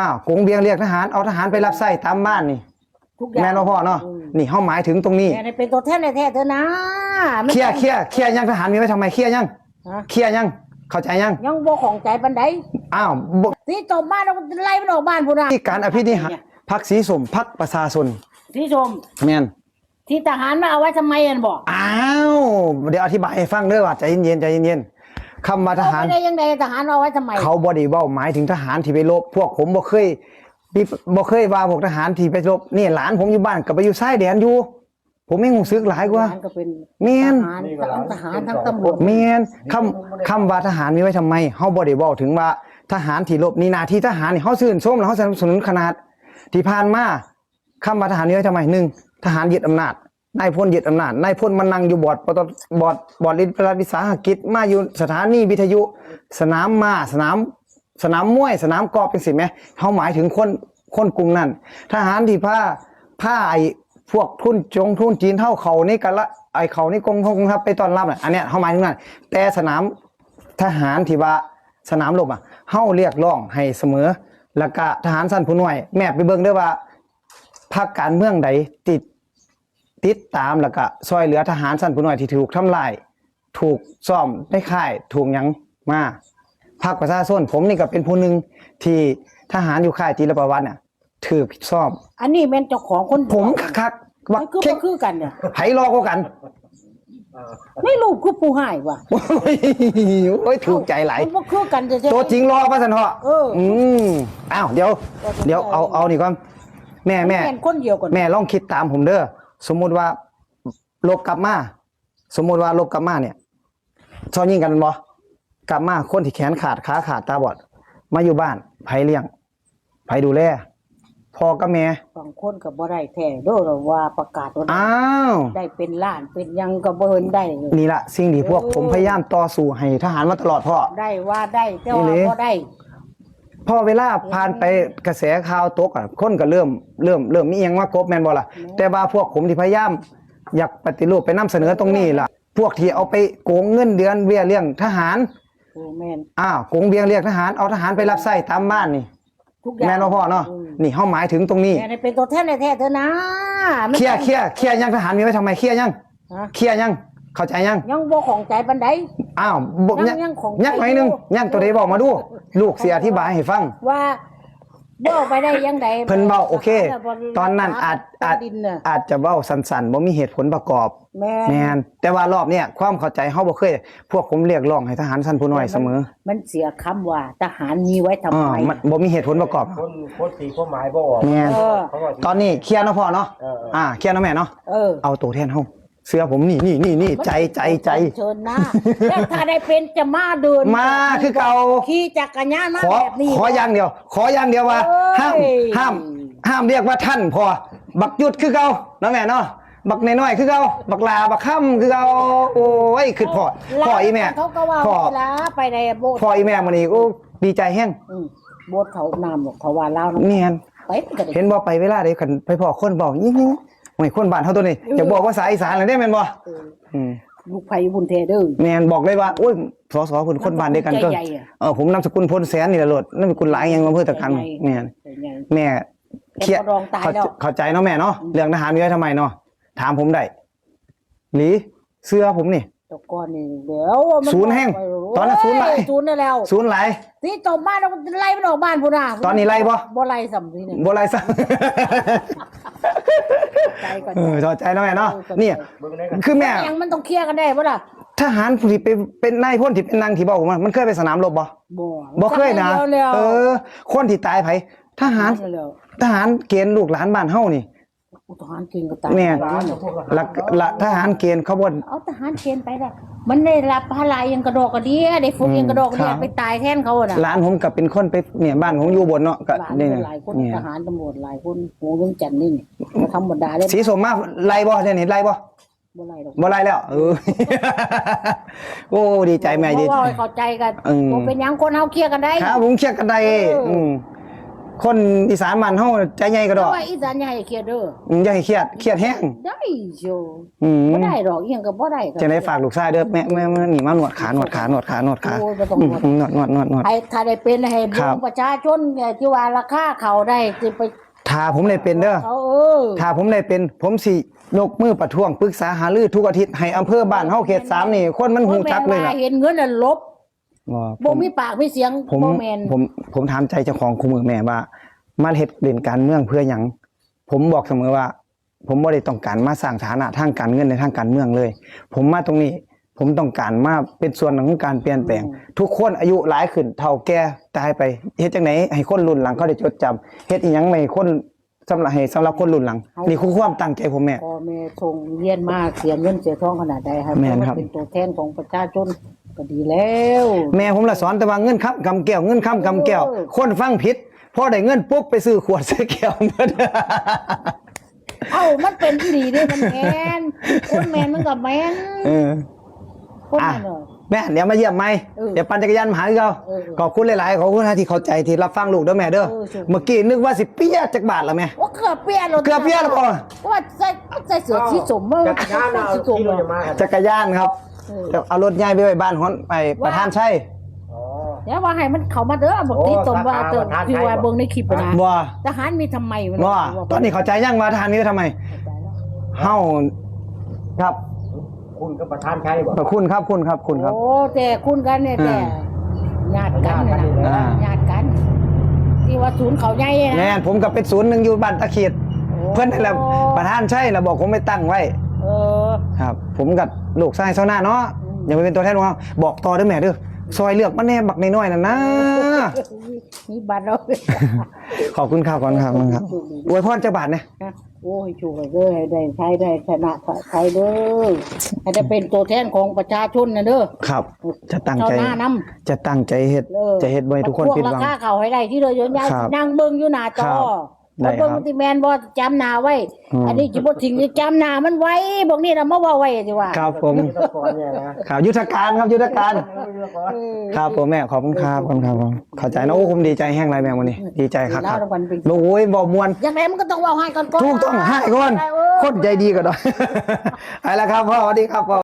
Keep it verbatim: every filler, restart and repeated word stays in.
อ้าว กงเบียงเรียกทหาร เอาทหารไปรับใช้ตามบ้านนี่ ทุกอย่าง แม่นบ่พ่อเนาะ อืม นี่เฮาหมายถึงตรงนี้ แม่นี่เป็นตัวแทนแท้ๆเด้อนะ ไม่ เคลียร์ ใช่ เคลียร์ เคลียร์ยัง ทหารมีไว้ทำไม เคลียร์ยัง ฮะ เคลียร์ยัง เข้าใจยัง ยังบ่ของใจปานใด อ้าว บ่ สีส้มมาแล้วไล่มันออกบ้านพุ้นน่ะ ที่การอภินิหาร พรรคสีส้ม พรรคประชาชน สีส้ม แม่น ที่ทหารมาเอาไว้ทำไมอันบอก อ้าว เดี๋ยวอธิบายให้ฟังเด้อว่า ใจเย็นๆ ใจเย็นๆ คำว่าทหาร เอาไปได้ยังไง ทหารเอาไว้ทำไม เขาบ่ได้เว้าหมายถึงทหารที่ไปรบ พวกผมบ่เคย บ่เคยว่าพวกทหารที่ไปรบ นี่หลานผมอยู่บ้านก็ไปอยู่ชายแดนอยู่ ผมยังรู้สึกหลายกว่า หลานก็เป็น แม่น ทหาร ทั้งทหารทั้งตำรวจ แม่น คำ คำว่าทหารมีไว้ทำไม เฮาบ่ได้เว้าถึงว่าทหารที่รบ นี่หน้าที่ทหารนี่ เฮาชื่นชมแล้วเฮาสนับสนุนขนาด ที่ผ่านมา คำว่าทหารมีไว้ทำไม หนึ่ง ทหารยึดอำนาจ นายพลยึดอำนาจ นายพลมานั่งอยู่บอร์ด ปต บอร์ด บอร์ดรัฐวิสาหกิจ มาอยู่สถานีวิทยุ สนามม้า สนาม สนามมวย สนามกอล์ฟจังซี้แหม เฮาหมายถึงคน คนกลุ่มนั้น ทหารที่พา พาไอ้พวกทุนจงทุนจีนเฮาเข้าในกะละ ไอ้เข้าในกองทัพ กองทัพไปต้อนรับน่ะ อันเนี้ยเฮาหมายถึงนั่น แต่สนามทหารที่ว่าสนามรบอะ เฮาเรียกร้องให้เสมอ แล้วก็ทหารชั้นผู้น้อย แม่ไปเบิ่งเด้อว่า พรรคการเมืองใดติด ติดตามแล้วก็ช่วยเหลือทหารชั้นผู้น้อยที่ถูกทำร้าย ถูกซ้อมในค่าย ถูกหยังมา พรรคประชาชน ผมนี่ก็เป็นผู้หนึ่งที่ทหารอยู่ค่ายจิรประวัติน่ะ ถูกซ้อม อันนี้แม่นเจ้าของคน ผมคักๆ ว่า มันคือ เข่ง บ่คือกันเนี่ย ไผรอกว่ากัน ในรูปคือผู้ฮ้ายว่ะ โอ้ย โอ้ย ถูกใจหลาย มันบ่คือกันแท้ๆ ตัวจริงรอว่าซั่นเถาะ เออ อืม อ้าว เดี๋ยว เดี๋ยวเอา เอานี่ก่อน แม่ แม่ แม่นคนเดียวกัน แม่ลองคิดตามผมเด้อ สมมุติว่า ลบกลับมา สมมุติว่าลบกลับมาเนี่ย ซ้อยิงกันแม่นบ่ กลับมาคนที่แขนขาด ขาขาด ตาบอด มาอยู่บ้าน ไผเลี้ยง ไผดูแล พ่อกับแม่ บางคนก็บ่ได้แท้เด้อ เราว่าประกาศว่าได้ อ้าว ได้เป็นล้านเป็นหยังก็บ่เห็นได้เลย นี่ละสิ่งที่พวกผม เออ พยายามต่อสู้ให้ทหารมาตลอดพ่อ ได้ว่าได้ แต่ว่า อีหลี บ่ได้ พอเวลาผ่านไป เออ กระแสข่าวตกอะ คนก็เริ่ม เริ่ม เริ่มมีอิหยังมากบแม่นบ่ล่ะ แม่น แต่ว่าพวกผมที่พยายามอยากปฏิรูปไปนำเสนอตรงนี้ล่ะ พวกที่เอาไปโกงเงินเดือนเบี้ยเลี้ยงทหาร โอ้ แม่น อ้าว โกงเบี้ยเลี้ยงทหาร เอาทหารไปรับใช้ตามบ้านนี่ ทุกอย่าง แม่นบ่พ่อเนาะ อืม นี่เฮาหมายถึงตรงนี้ แม่นี่เป็นตัวแทนแท้ๆเด้อนะ ไม่ เคลียร์ ใช่ เคลียร์ เคลียร์ยัง ทหารมีไว้ทำไม เคลียร์ยัง ฮะ เคลียร์ยัง เข้าใจยัง ยังบ่ของใจปานใด อ้าว บ่ ยัง ยัง ยังของใจ ยังหน่อยหนึ่ง อยู่ ยังตัวใดบอกมาดู ลูกสิอธิบายให้ฟัง ว่า เว้าไปได้ยังไง เพิ่นเว้า โอเค ตอนนั้นอาจ อาจ ดินน่ะ อาจจะเว้าสั้นๆ บ่มีเหตุผลประกอบ แม่น แม่น แต่ว่ารอบเนี้ย ความเข้าใจเฮาบ่เคย พวกผมเรียกร้องให้ทหารชั้นผู้น้อยเสมอ มันเสียคำว่าทหารมีไว้ทำไม เออ มันบ่มีเหตุผลประกอบ คน คนตีความหมายบ่ออก แม่น เออ เขาว่า ตอนนี้เคลียร์เนาะพ่อเนาะ เออ เออ อ่า เคลียร์เนาะแม่เนาะ เออ เอาตัวแทนเฮา เชื่อผม นี่ นี่ นี่ นี่ ใจ ใจ ใจ เชิญนะ แล้วถ้าได้เป็นจะมาเดิน มาคือเก่า ขี่จักรยานมา ขอ แบบนี้ ขออย่างเดียว ขออย่างเดียวว่า เอ้ย ห้าม ห้าม ห้ามเรียกว่าท่านพ่อ บักหยุดคือเก่าเนาะแม่เนาะ บักน้อยๆคือเก่า บักหล้า บักค่ำคือเก่า โอ้ย คือพ่อ พ่ออีแม่ เขาก็ว่า พ่อ เวลาไปในโบสถ์ พ่ออีแม่มื้อนี้ โอ้ ดีใจแฮง อืม โบสถ์เขานามหรอก เขาว่าลาวเนาะ แม่น ไปมันก็ได้ เห็นบ่ ไปเวลาใดคันไปพ้อคนเว้า ยิ่งๆ โอ้ย คนบ้านเฮาตัวนี้ เออ อยากบอกภาษาอีสานแล้วเด้ แม่นบ่ เออ อืม ลูกไผบุญแท้เด้อ แม่น บอกเลยว่า โอ้ย สส เพิ่นคนบ้านเดียวกัน นามสกุล ตัว ใจใหญ่อะ เออ ผมนามสกุลพลแสนนี่แหละโลด นามสกุลหลายอย่างอำเภอเดียวกัน ใจใหญ่ แม่น ใจใหญ่ แม่ แต่ เคลียร์ พ่อรองตายแล้ว เข้า เข้าใจเนาะแม่เนาะ อืม เรื่องทหารมีไว้ทำไมเนาะ ถามผมได้ หลี เชื่อผมนี่ แต่ก่อนนี่ เดี๋ยวมัน ศูนย์แฮง โอ้ย ตอนนั้นศูนย์หลาย ศูนย์นั่นแล้ว ศูนย์หลาย ที่ตบมาแล้วไล่มันออกบ้านพุ้นน่ะ ตอนนี้ไล่บ่ บ่ไล่ซ้ำทีนี่ บ่ไล่ซ้ำ ใจก่อน เออ เข้าใจเนาะแม่เนาะ เออ เข้าใจ เนี่ย เบิ่งได้กัน คือแม่ ยังมันต้องเคลียร์กันได้บ่ล่ะ ทหารผู้ที่เป็น เป็นนายพลที่เป็นนางที่เว้ามัน มันเคยไปสนามรบบ่ บ่ บ่เคยนะ จักอย่างเดียวแล้ว เออ คนที่ตายไผ ทหาร นั่นแหละ ทหารเกณฑ์ลูกหลานบ้านเฮานี่ อุทหารเก่งก็ตาย แม่น หลานพวกทหาร ละ ละทหารเกณฑ์เขาบ่ เอาทหารเกณฑ์ไปละ มันได้รับภาระยังกระดอกกระเดี้ย ได้ฝึก อืม ยังกระดอกกระเดี้ย ครับ ไปตายแทนเขาน่ะ หลานผมก็เป็นคนไป เนี่ย บ้านผมอยู่อุบลเนาะ ก็ หลาน เนี่ย หลายคน เนี่ย ทหารตำรวจหลายคน โห เวียงจันทน์นี่ บ่ธรรมดาเลย สีส้มมาไล่บ่ เนี่ย นี่ไล่บ่ บ่ไล่ดอก บ่ไล่แล้ว เออ โอ้ ดีใจแม่ เพราะว่า ดีใจ เข้าใจกัน เออ บ่เป็นหยัง คนเฮาเคลียร์กันได้ ครับผม เคลียร์กันได้ เออ อืม คนอีสานบ้านเฮาใจใหญ่กระดอก ว่าอีสานอย่าให้เครียดเด้อ อืมอย่าให้เครียดเครียดแฮง ได้อยู่ อืม บ่ได้ดอกอีหยังก็บ่ได้ดอก จังได๋ฝากลูกชายเด้อแม่แม่แม่นี่มาหนวดขานวดขานวดขานวดขา โอ้ยบ่ต้องนวด อืมนวดนวดนวดนวด ให้ถ้าได้เป็นให้ ครับ ประชาชนที่ว่าราคาเขาได้สิไป ถ้าผมได้เป็นเด้อ เขาเออ ถ้าผมได้เป็น ผมสิยกมือประท้วงปรึกษาหารือทุกอาทิตย์ให้อำเภอบ้านเฮาเขตสามนี่คนมันฮู้จักเลย บ่แม่น ล่ะ ว่าเห็นเงินน่ะลบ บ่ บ่มีปากมีเสียง ผม บ่แม่น ผมผมถามใจเจ้าของคู่มือแม่ว่า มาเฮ็ดเล่นการเมืองเพื่อหยัง ผมบอกเสมอว่า ผมบ่ได้ต้องการมาสร้างฐานะทางการเงินในทางการเมืองเลย ผมมาตรงนี้ ผมต้องการมาเป็นส่วนหนึ่งของการเปลี่ยนแปลง ทุกคนอายุหลายขึ้นเฒ่าแก่ตายไปเฮ็ดจังได๋ให้คนรุ่นหลังเขาได้จดจำเฮ็ดอีหยังให้คนสำหรับให้สำหรับคนรุ่นหลัง นี่คือความตั้งใจผมแม่ พ่อแม่ส่งเรียนมาเสียเงินเสียทองขนาดใดให้ แม่นครับ เป็นตัวแทนของประชาชนก็ดีแล้ว แม่ผมละสอนแต่ว่าเงินคำกำแก้วเงินคำกำแก้ว เออ คนฟังผิดพอได้เงินปุ๊บไปซื้อขวดซื้อแก้วหมด เอ้ามันเป็นอีหลีเด้มันแม่นคนแม่นมันก็แม่น เออ คน อ่ะ แม่นเนาะ แม่เดี๋ยวมาเยี่ยมใหม่ เออ เดี๋ยวปั่นจักรยานมาหาคือเก่า เออเออ ขอบคุณหลายๆขอบคุณนะที่เข้าใจที่รับฟังลูกเด้อแม่เด้อ เออเชิญ เมื่อกี้นึกว่าสิเปียจักบาทละแม่ ว่าเกือบเปียแล้ว เกือบเปียแล้วพ่อ ว่าใส่ใส่เสื้อสีส้มมา จักรยานเอา ใส่สีส้ม ขี่รถมา จักรยานครับ เออ เดี๋ยวเอารถย้ายไปไว้บ้านฮอนไปประธานชัย อ๋อ แล้วว่าให้มันเข้ามาเด้อบอกที่ตรงว่า โอ้ เติม ประธาน ที่ว่าเบิ่งในคลิปนะ บ่ ทหารมีทำไมมัน บ่ตอนนี้เข้าใจยังว่าทหารมีไว้ทำไมเฮาครับ คุณกับประธานชัยบ่ ขอบคุณครับคุณครับคุณครับ โอ้แต่คุณกันเนี่ยแต่ อ่า ญาติกันเนี่ยนะ อ่า ญาติกัน ที่ว่าศูนย์เขาใหญ่เนี่ย แม่ นะ นผมก็เป็นศูนย์หนึ่งอยู่บ้านตะเขีด โอ้ เพื่อนนั่นแหละประธานชัยแล้วบอกผมไปตั้งไว้ เออ ครับ ผมกับลูกชายเซาหน้าเนาะ อืม อย่าไปเป็นตัวแทนของเขาบอกต่อเด้อแม่เด้อซอยเลือกมาแน่บักน้อยๆนั่นนะ มีบัตรเรา ขอบคุณครับขอบคุณครับขอบคุณครับอวยพรจักบาทเนี่ย โอ้ยช่วยเด้อให้ได้ใช้ได้ชนะใช้เด้อให้ได้เป็นตัวแทนของประชาชนนะเด้อ ครับ จะตั้งใจ เจ้าหน้านำ จะตั้งใจเฮ็ด เออ จะเฮ็ดบ่ให้ทุกคนผิดหวัง พวกราคาเขาให้ได้ที่เรายนยาย ครับ นั่งเบิ่งอยู่หน้าจอ ครับ ได้ครับ เบิ่งมันสิแม่นบ่จำหน้าไว้ อืม อันนี้สิบ่ถึงจำหน้ามันไว้พวกนี้นะมาเว้าไว้สิว่า ครับผม ยุทธกรเนี่ยนะครับ ยุทธการครับยุทธการ ยุทธกร เออ ครับผมแม่ขอบคุณครับขอบคุณครับผมเข้าใจนะโอ้ผมดีใจแฮงหลายแม่วันนี้ ดีใจครับครับ เล่ากันเป็น โอ้ยบอกมวน อย่างไรมันก็ต้องเว้าให้กันก่อน ถูกต้องให้ก่อน เออ คนใจดีก่อนเอาละครับพ่อสวัสดีครับพ่อ